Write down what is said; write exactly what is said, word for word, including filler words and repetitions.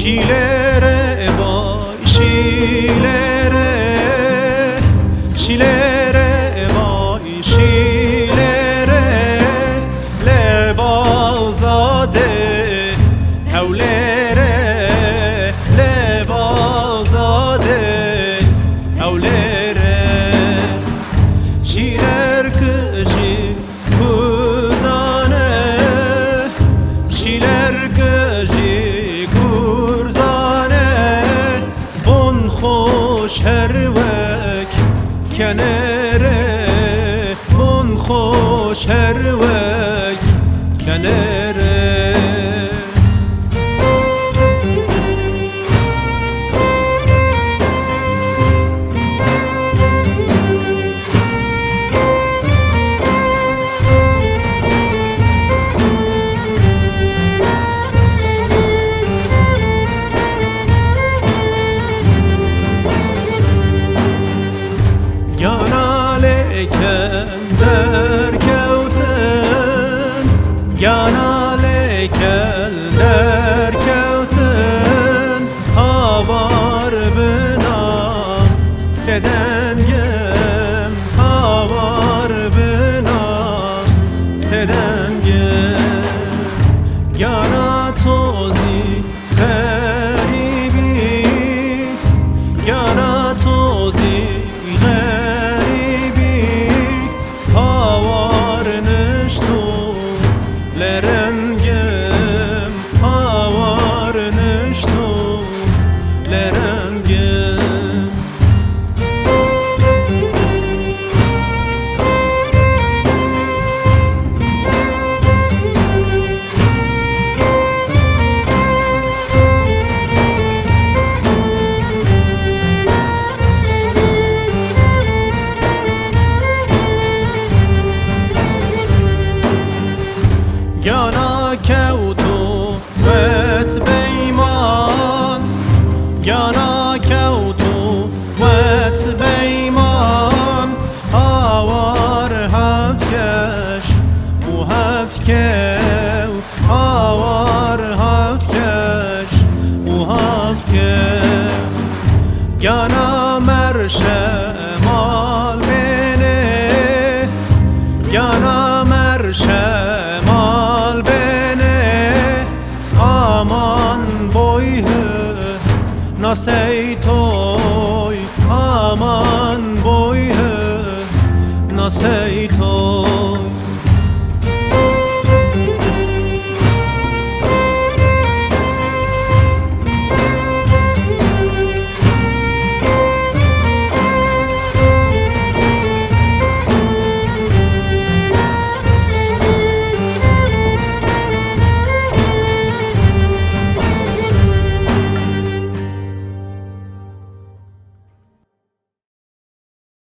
Şîlere vay şîlere, şîlere vay şîlere, le baza de hewlere, le baza de hewlere. Şîler ki jî Kurdan e, şîler ki jî Kurdan e, von xweş her wek kenere, von xweş her wek kenere. Gana lêkel derkewtin, gana lêkel derkewtin, hawar bina sedengim, hawar bina sedengim. Gana tozî xerîbî, gana tozî xerîbî, hawar nişto le rengim, hawar nişto le rengim. Gana kewto wet beyman, gana kewto wet beyman, hawar hevkeş û hevkew, hawar hevkeş û hevkew. Gana merşe mal bêne, gana merşe mal bêne, aman boy he nasey